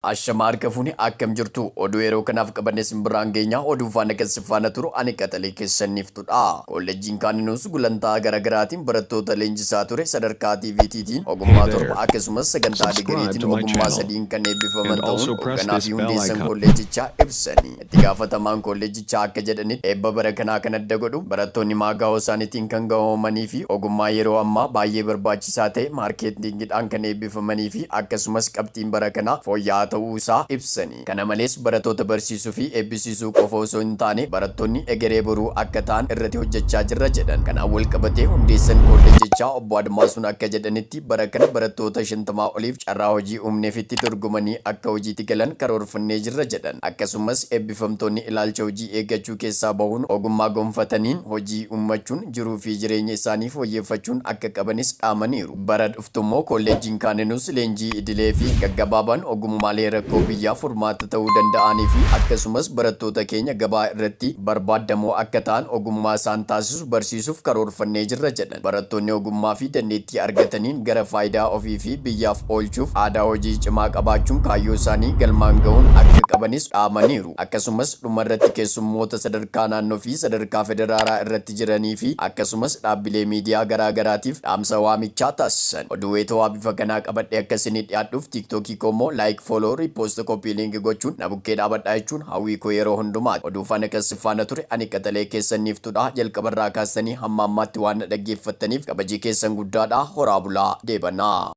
Ashama harka fuune, akkam jirtu? Oduu yeroo kanaaf qabanne simbirraan geenya. Oduu faana kan si faana turu ani qaxalee keessanniiftudha. Kolleejjiin Kaaninuus gulantaa garaagaraatiin barattoota leenjisaa ture sadarkaa TVETtiin ogummaa 7 akkasumas sagantaa digiriitiin ogummaa 3n kan eebbifaman ta'uun hoogganaa fi hundeessan kolleejjichaa ibsani. Itti gaafatamaan kolleejjichaa akka jedhanitti, eebba bara kanaa kan adda godhu barattoonni maagaa'oo isaaniitiin kan gahoomanii fi ogummaa yeroo ammaa baay'ee barbaachisaa ta'e maarkeetingidhaan kan eebbifamanii fi akkasumas qabxiin bara kanaa fooyya'aa ta'uu isaa ibsani. Kana malees, barattoota barsiisuu fi eebbisiisuu qofa osoo hin taane barattoonni egeree boruu akka ta'an irratti hojjechaa jirra jedhan. Kanaan walqabatee hundeessan kolleejjichaa obbo Admaasuun akka jedhanitti, bara kana barattoota 50 oliif carraa hojii uumneefitti dorgomanii akka hojiitti galan karoorfannee jirra jedhan. Akkasumas eebbifamtoonni ilaalcha hojii eeggachuu keessaa bahuun ogummaa gonfataniin hojii uummachuun jiruu fi jireenya isaanii fooyyeffachuun akka qabanis dhaamaniiru. Bara dhuftummoo Kolleejjiin Kaaninus leenjii idilee fi gaggabaabaan ogummaalee rakkoo biyyaaf furmaata ta'uu danda'anii fi akkasumas barattoota keenya gabaa irratti barbaaddamoo akka ta'an ogummaa isaan taasisu barsiisuuf karoorfannee jirra jedhan. Barattoonni ogummaa fi dandeettii argataniin gara faayidaa ofii fi biyyaaf oolchuuf aadaa hojii cimaa qabaachuun kaayyoo isaanii galmaan gahuun akka qabanis dhaamaniiru. Akkasumas dhumarratti keessummoota sadarkaa naannoo fi sadarkaa federaalaa irratti jiranii fi akkasumas dhaabbilee miidiyaa garaa garaatiif dhaamsa waamichaa taasisan. Oduu weetawaa bifa kanaa qabadhee akka isinii dhiyaadhuuf TikTokii koo immoo like, follow, repost, copy link gochuun na bukkee dhaabadhaa jechuun hawwii koo yeroo hundumaati. Oduu faana kan si faana ture ani qaxalee keessanniiftudha. Jalqabarraa kaastanii hamma ammaatti waan na dhaggeeffattaniif kabajii keessan guddaadha. Horaa bulaa, deebanaa.